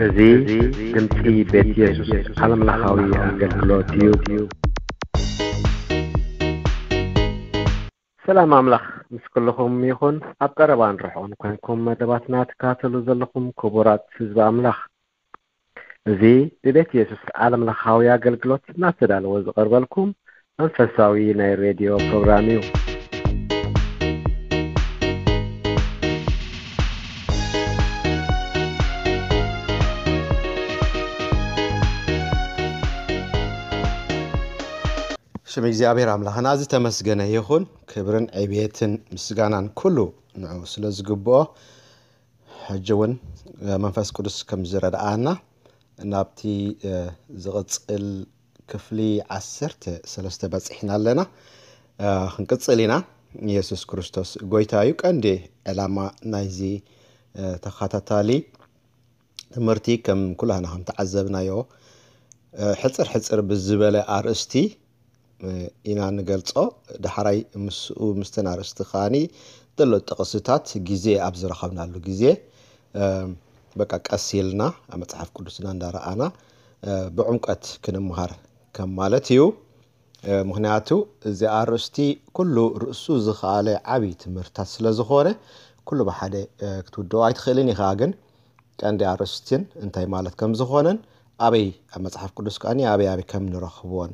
እዚ ድምጺ ቤት የሱስ ዓለምለኻዊ ኣገልግሎት እዩ። ሰላም ኣምላኽ ምስ ኩልኹም ይኹን። ኣብ ቀረባን ርሑቕን ኮንኩም መደባትና ትከታተሉ ዘለኹም ክቡራት ህዝቢ ኣምላኽ፣ እዚ ብቤት የሱስ ዓለምለኻዊ ኣገልግሎት እናተዳለወ ዝቐርበልኩም መንፈሳዊ ናይ ሬድዮ ፕሮግራም እዩ። ሽም እግዚኣብሔር ኣምላኽና ዝተመስገነ ይኹን። ክብርን ዕብየትን ምስጋናን ኩሉ ንዑ ስለ ዝግብኦ፣ ሕጂ እውን መንፈስ ቅዱስ ከም ዝረድኣና ናብቲ ዝቕጽል ክፍሊ ዓሰርተ ሰለስተ በጺሕና ኣለና። ክንቅጽል ኢና። ኢየሱስ ክርስቶስ ጎይታ እዩ። ቀንዲ ዕላማ ናይዚ ተኸታታሊ ትምህርቲ ከም ኩላህና ከም ተዓዘብናዮ ሕጽር ሕጽር ብዝበለ ኣርእስቲ ኢና ንገልጾ። ዳሕራይ ምስኡ ምስተን ኣርእስቲ ከዓኒ ዘሎ ጥቕስታት ግዜ ኣብ ዝረኸብናሉ ግዜ በቃ ቀስ ኢልና ኣብ መጽሓፍ ቅዱስና እንዳረኣና ብዕምቀት ክንምሃር ከም ማለት እዩ። ምኽንያቱ እዚ ኣርእስቲ ኩሉ ርእሱ ዝኸኣለ ዓብዪ ትምህርታት ስለ ዝኾነ ኩሉ ብሓደ ክትውድኦ ኣይትኽእልን ኢኻ። ግን ቀንዲ ኣርእስትን እንታይ ማለት ከም ዝኾነን ኣበይ ኣብ መጽሓፍ ቅዱስ ከኣኒ ኣበይ ኣበይ ከም ንረኽቦን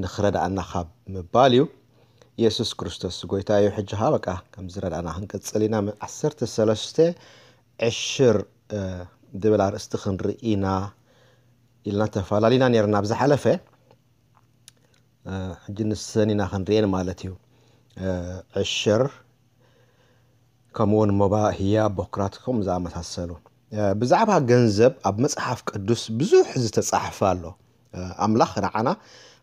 ንኽረድኣና ካብ ምባል እዩ። ኢየሱስ ክርስቶስ ጎይታ እዩ። ሕጂ ኸኣ በቃ ከም ዝረድኣና ክንቅጽል ኢና። ዓሰርተ ሰለስተ ዕሽር ዝብል ኣርእስቲ ክንርኢ ኢና ኢልና ተፈላለና ነርና ኣብ ዝሓለፈ። ሕጂ ንሰን ኢና ክንርእየን ማለት እዩ። ዕሽር ከምኡውን ሞባ ህያ ቦክራት ከም ዝኣመሳሰሉ። ብዛዕባ ገንዘብ ኣብ መጽሓፍ ቅዱስ ብዙሕ ዝተጻሕፈ ኣሎ። ኣምላኽ ንዓና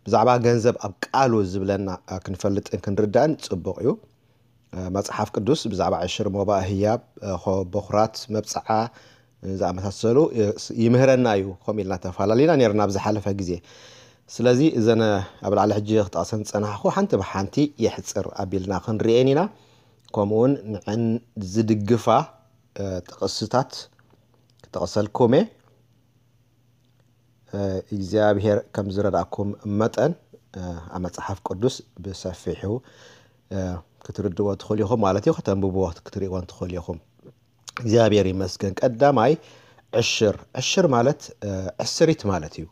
ብዛዕባ ገንዘብ ኣብ ቃሉ ዝብለና ክንፈልጥን ክንርዳእን ጽቡቕ እዩ። መጽሓፍ ቅዱስ ብዛዕባ ዕሽር ሞባእ ህያብ ቦኽራት መብጽዓ ዝኣመሳሰሉ ይምህረና እዩ። ከምኡ ኢልና ተፈላለና ነርና ኣብ ዝሓለፈ ግዜ። ስለዚ እዘን ኣብ ላዕሊ ሕጂ ክጠቕሰን ዝጸናሕኹ ሓንቲ ብሓንቲ የሕጽር ኣቢልና ክንርእየን ኢና። ከምኡውን ንዐን ዝድግፋ ጥቕስታት ክጠቕሰልኩም እየ። እግዚኣብሔር ከም ዝረዳእኩም መጠን ኣብ መጽሓፍ ቅዱስ ብሰፊሑ ክትርድዎ ትኽእሉ ኢኹም ማለት እዩ። ከተንብብዎ ክትርእይዎን ትኽእሉ ኢኹም። እግዚኣብሔር ይመስገን። ቀዳማይ ዕሽር፣ ዕሽር ማለት ዕስሪት ማለት እዩ።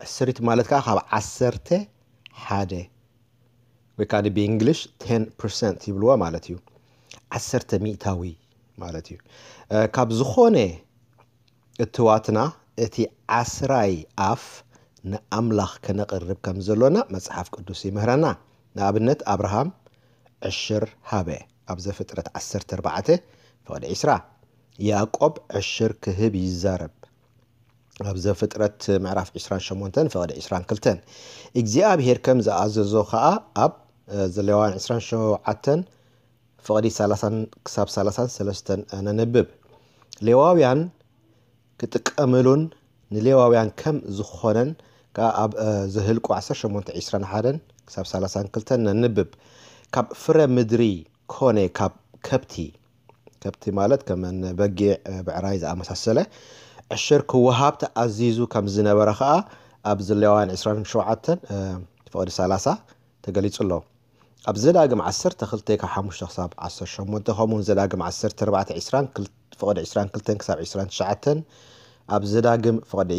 ዕስሪት ማለት ከዓ ካብ ዓሰርተ ሓደ ወይ ከዓ ብእንግሊሽ ቴን ፐርሰንት ይብልዎ ማለት እዩ። ዓሰርተ ሚእታዊ ማለት እዩ። ካብ ዝኾነ እትዋትና እቲ ዓስራይ ኣፍ ንኣምላኽ ከነቕርብ ከም ዘሎና መጽሓፍ ቅዱስ ይምህረና። ንኣብነት ኣብርሃም ዕሽር ሃበ ኣብ ዘፍጥረት ዓሰርተ ኣርባዕተ ፍቕዲ ዕስራ። ያዕቆብ ዕሽር ክህብ ይዛረብ ኣብ ዘፍጥረት ምዕራፍ ዕስራን ሸሞንተን ፍቕዲ ዕስራን ክልተን። እግዚኣብሔር ከም ዝኣዘዞ ኸኣ ኣብ ዘሌዋውያን ዕስራን ሸውዓተን ፍቕዲ ሰላሳን ክሳብ ሰላሳን ሰለስተን ነንብብ። ሌዋውያን ክጥቀምሉን ንሌዋውያን ከም ዝኾነን ከኣ ኣብ ዘህልቁ ዓሰርተ ሸሞንተ ዕስራን ሓደን ክሳብ ሰላሳን ክልተን ነንብብ። ካብ ፍረ ምድሪ ኮነ ካብ ከብቲ፣ ከብቲ ማለት ከም በጊዕ ብዕራይ ዝኣመሳሰለ ዕሽር ክወሃብ ተኣዚዙ ከም ዝነበረ ከኣ ኣብ ዘሌዋውያን ዕስራን ሸውዓተን ፍቕዲ ሰላሳ ተገሊጹ ኣሎ። ኣብ ዘዳግም ዓሰርተ ክልተ ካብ ሓሙሽተ ክሳብ ዓሰርተ ሸሞንተ ከምኡውን ዘዳግም ዓሰርተ ኣርባዕተ ዕስራን ፍቕዲ ዕስራን ክልተን ክሳብ ዕስራን ትሽዓተን ኣብ ዘዳግም ፍቕዲ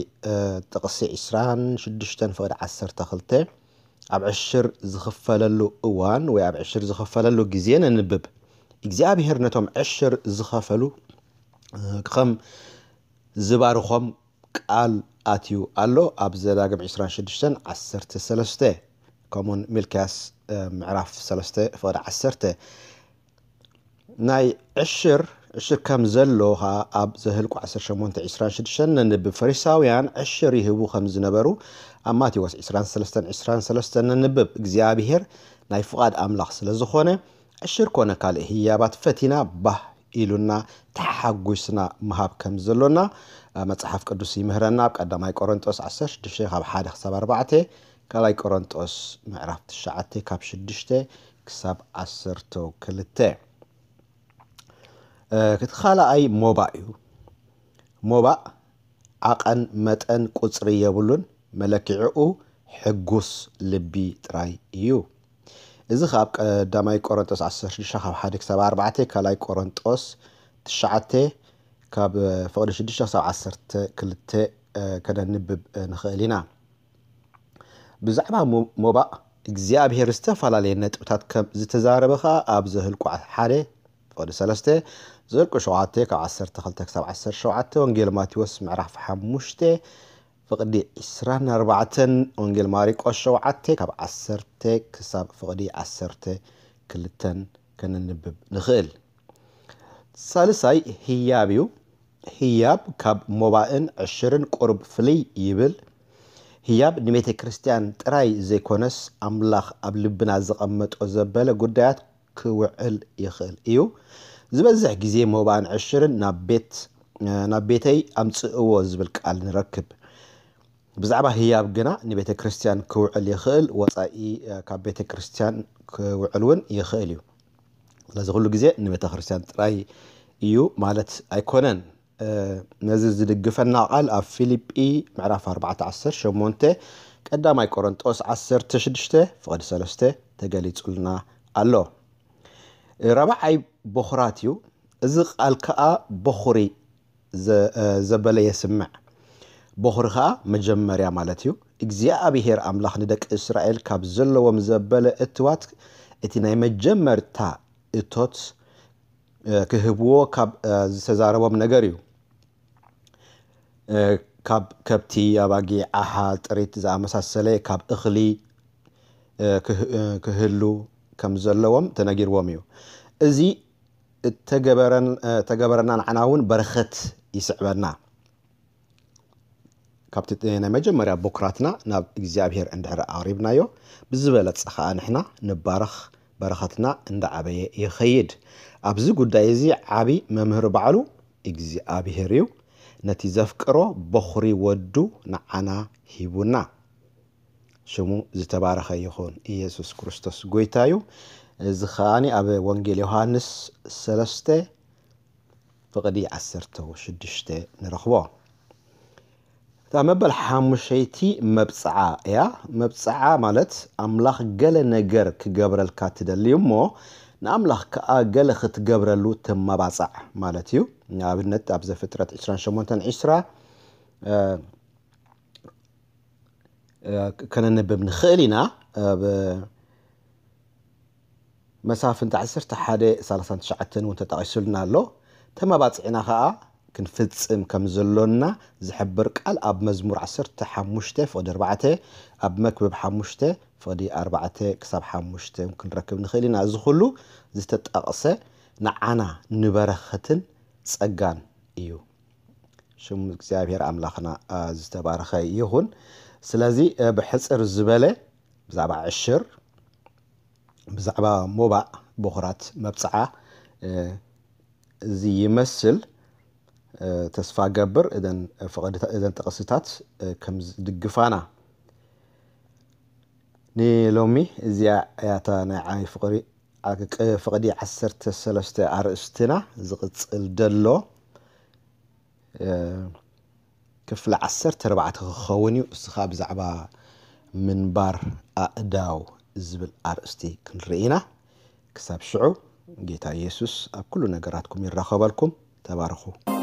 ጥቕሲ ዕስራን ሽዱሽተን ፍቕዲ ዓሰርተ ክልተ ኣብ ዕሽር ዝኽፈለሉ እዋን ወይ ኣብ ዕሽር ዝኽፈለሉ ግዜ ነንብብ። እግዚኣብሔር ነቶም ዕሽር ዝኸፈሉ ከም ዝባርኾም ቃል ኣትዩ ኣሎ ኣብ ዘዳግም ዕስራን ሽዱሽተን ዓሰርተ ሰለስተ ከምኡን ሚልክያስ ምዕራፍ ሰለስተ ፍቕዲ ዓሰርተ። ናይ ዕሽር ዕሽር ከም ዘሎ ኸዓ ኣብ ዘህልቁ ዓሰርተ ሸሞንተ ዕስራን ሽዱሽተን ነንብብ። ፈሪሳውያን ዕሽር ይህቡ ከም ዝነበሩ ኣብ ማቴዎስ ዕስራን ሰለስተን ዕስራን ሰለስተን ነንብብ። እግዚኣብሔር ናይ ፍቓድ ኣምላኽ ስለ ዝኾነ ዕሽር ኮነ ካልእ ህያባት ፈቲና ባህ ኢሉና ተሓጒስና ምሃብ ከም ዘሎና መጽሓፍ ቅዱስ ይምህረና። ኣብ ቀዳማይ ቆሮንጦስ ዓሰርተ ሽዱሽተ ካብ ሓደ ክሳብ ኣርባዕተ፣ ካልኣይ ቆሮንጦስ ምዕራፍ ትሽዓተ ካብ ሽዱሽተ ክሳብ ዓሰርተ ክልተ። እቲ ካልኣይ ሞባእ እዩ። ሞባእ ዓቐን መጠን ቁጽሪ የብሉን፣ መለኪዕኡ ሕጉስ ልቢ ጥራይ እዩ። እዚ ካብ ቀዳማይ ቆሮንጦስ ዓሰርተ ሽዱሽተ ካብ ሓደ ክሳብ ኣርባዕተ፣ ካልኣይ ቆሮንጦስ ትሽዓተ ካብ ፍቕዲ ሽዱሽተ ክሳብ ዓሰርተ ክልተ ከነንብብ ንኽእል ኢና። ብዛዕባ ሞባእ እግዚኣብሔር ዝተፈላለየ ነጥብታት ከም ዝተዛረበ ኸኣ ኣብ ዘህልቁ ሓደ ፍቕዲ ሰለስተ፣ ዘህልቁ ሸውዓተ ካብ ዓሰርተ ክልተ ክሳብ ዓሰርተ ሸውዓተ፣ ወንጌል ማቴዎስ ምዕራፍ ሓሙሽተ ፍቕዲ ዕስራን ኣርባዕተን፣ ወንጌል ማሪቆስ ሸውዓተ ካብ ዓሰርተ ክሳብ ፍቕዲ ዓሰርተ ክልተን ከነንብብ ንኽእል። ሳልሳይ ህያብ እዩ። ህያብ ካብ ሞባእን ዕሽርን ቁሩብ ፍልይ ይብል። ህያብ ንቤተ ክርስቲያን ጥራይ ዘይኮነስ ኣምላኽ ኣብ ልብና ዘቐመጦ ዘበለ ጉዳያት ክውዕል ይኽእል እዩ። ዝበዝሕ ግዜ ሞባእን ዕሽርን ናብ ቤት ናብ ቤተይ ኣምጽእዎ ዝብል ቃል ንረክብ። ብዛዕባ ህያብ ግና ንቤተ ክርስቲያን ክውዕል ይኽእል፣ ወጻኢ ካብ ቤተ ክርስቲያን ክውዕል እውን ይኽእል እዩ። ስለዚ ኩሉ ግዜ ንቤተ ክርስቲያን ጥራይ እዩ ማለት ኣይኮነን። ነዚ ዝድግፈና ቃል ኣብ ፊልጲ ምዕራፍ ኣርባዕተ ዓሰርተ ሸሞንተ፣ ቀዳማይ ቆሮንጦስ ዓሰርተ ሽዱሽተ ፍቕዲ ሰለስተ ተገሊጹልና ኣሎ። ራብዓይ በኹራት እዩ። እዚ ቃል ከኣ በኹሪ ዘበለ የስምዕ። በኹሪ ከኣ መጀመርያ ማለት እዩ። እግዚኣብሔር ኣምላኽ ንደቂ እስራኤል ካብ ዘለዎም ዘበለ እትዋት እቲ ናይ መጀመርታ እቶት ክህብዎ ካብ ዝተዛረቦም ነገር እዩ። ካብ ከብቲ፣ ኣባጊዕ፣ ዓሓ፣ ጥሪት ዝኣመሳሰለ ካብ እኽሊ ክህሉ ከም ዘለዎም ተነጊርዎም እዩ። እዚ እተገበረና ንዓና እውን በረኸት ይስዕበና። ካብቲ ናይ መጀመርያ በኩራትና ናብ እግዚኣብሔር እንድሕር ኣቕሪብናዮ፣ ብዝበለጸ ኸኣ ንሕና ንባረኽ፣ በረኸትና እንዳዓበየ ይኸይድ። ኣብዚ ጉዳይ እዚ ዓቢ መምህር ባዕሉ እግዚኣብሔር እዩ። ነቲ ዘፍቅሮ በኹሪ ወዱ ንዓና ሂቡና። ሽሙ ዝተባረኸ ይኹን። ኢየሱስ ክርስቶስ ጎይታ እዩ። እዚ ኸኣኒ ኣብ ወንጌል ዮሃንስ ሰለስተ ፍቕዲ ዓሰርተ ሽዱሽተ ንረኽቦ። እታ መበል ሓሙሸይቲ መብጽዓ እያ። መብጽዓ ማለት ኣምላኽ ገለ ነገር ክገብረልካ ትደሊ እሞ ንኣምላኽ ከኣ ገለ ክትገብረሉ ትመባጻዕ ማለት እዩ። ንኣብነት ኣብ ዘፍጥረት ዕስራን ሸሞንተን ዕስራ ከነንብብ ንኽእል ኢና። ኣብ መሳፍንቲ ዓሰርተ ሓደ ሰላሳን ትሽዓተን እውን ተጠቒሱልና ኣሎ። ተመባጺዕና ኸኣ ክንፍጽም ከም ዘሎና ዝሕብር ቃል ኣብ መዝሙር ዓሰርተ ሓሙሽተ ፍቕዲ ኣርባዕተ፣ ኣብ መክብብ ሓሙሽተ ፍቕዲ ኣርባዕተ ክሳብ ሓሙሽተ እውን ክንረክብ ንኽእል ኢና። እዚ ኹሉ ዝተጠቕሰ ንዓና ንበረኸትን ጸጋን እዩ። ሽም እግዚኣብሔር ኣምላኽና ዝተባረኸ ይኹን። ስለዚ ብሕጽር ዝበለ ብዛዕባ ዕሽር፣ ብዛዕባ ሞባእ በኹራት መብጽዓ እዚ ይመስል። ተስፋ ገብር እዘን ጥቕስታት ከም ዝድግፋና። ንሎሚ እዚኣ እያ እታ ናይ ዓቢ ፍቕሪ ፍቕዲ ዓሰርተ ሰለስተ ኣርእስትና ዝቕጽል ደሎ ክፍሊ ዓሰርተ ኣርባዕተ ክኸውን እዩ። እስኻ ብዛዕባ ምንባር ኣእዳው ዝብል ኣርእስቲ ክንርኢ ኢና። ክሳብ ሽዑ ጌታ ኢየሱስ ኣብ ኩሉ ነገራትኩም ይራኸበልኩም። ተባረኹ።